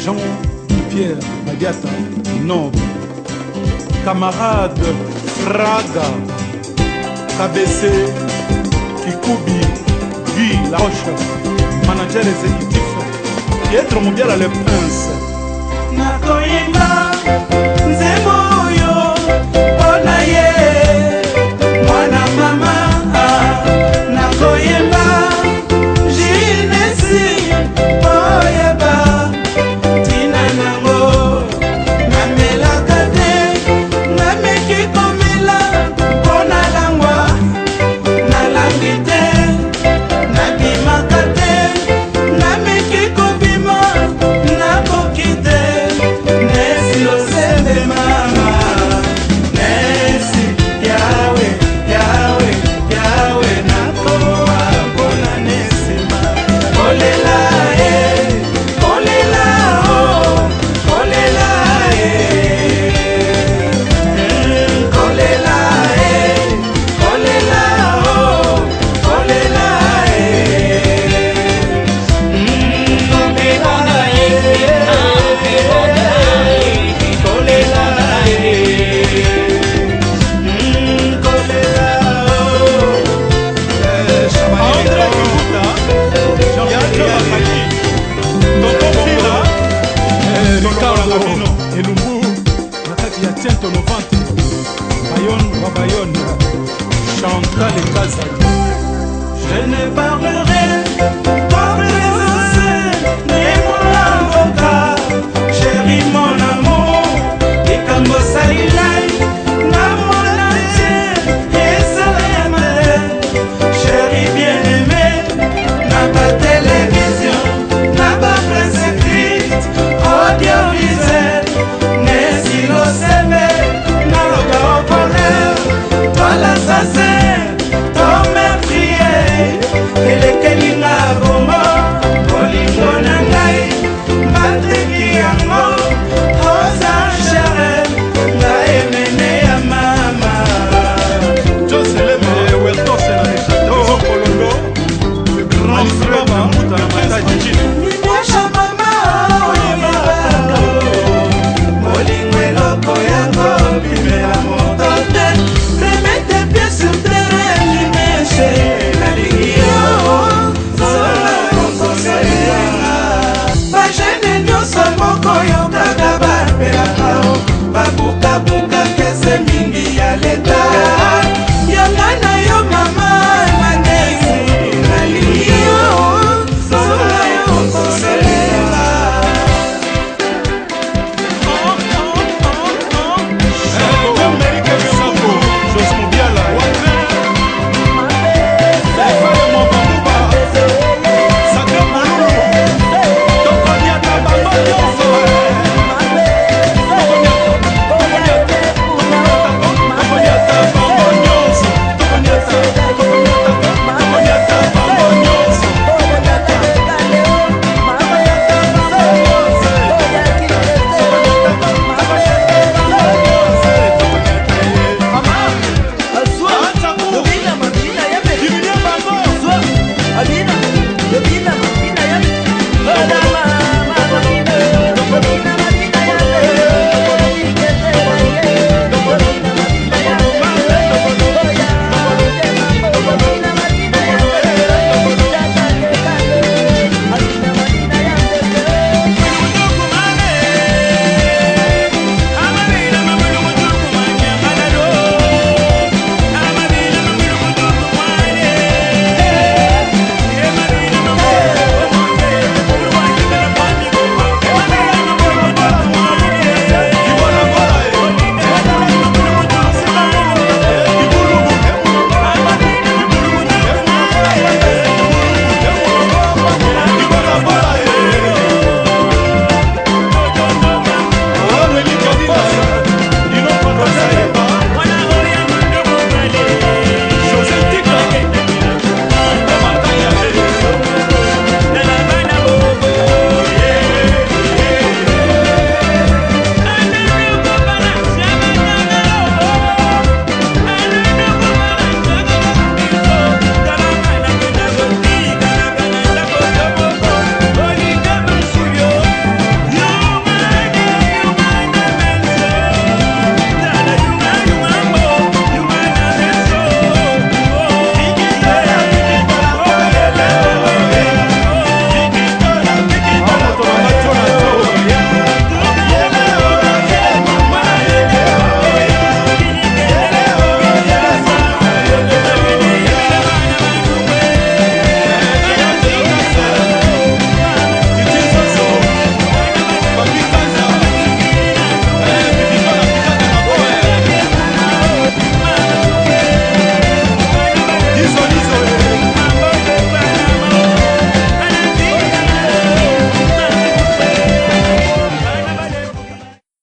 Jean Pierre Badiata Noble, camarade Fraga KBC Kikubi Guy Laroche, manager exécutif Pietro Mubiala le Prince. Nakoyemba nzembo oyo mpo na ye mwana mama, nakoyemba jinesi oyeba ntina nango. Namelaka te, nameki komela mpo nalangwa, nalangi te. Nabimaka te, nameki kobima, nakoki te. Nesi osembe mama, nesi yawe yawe yawe, nakowa mpona nesima kolela e, kolela o, kolela e, kolela e, kolela o, kolela e, kolela e, kolela e, kolela o. André Kivuta, Jean-Pierre Bakali, Tonton Fila, Ricardo Elumbu, na kati ya Tiento 90, Bayon wa Bayon, Chantal Kazadi. Je ne parlerai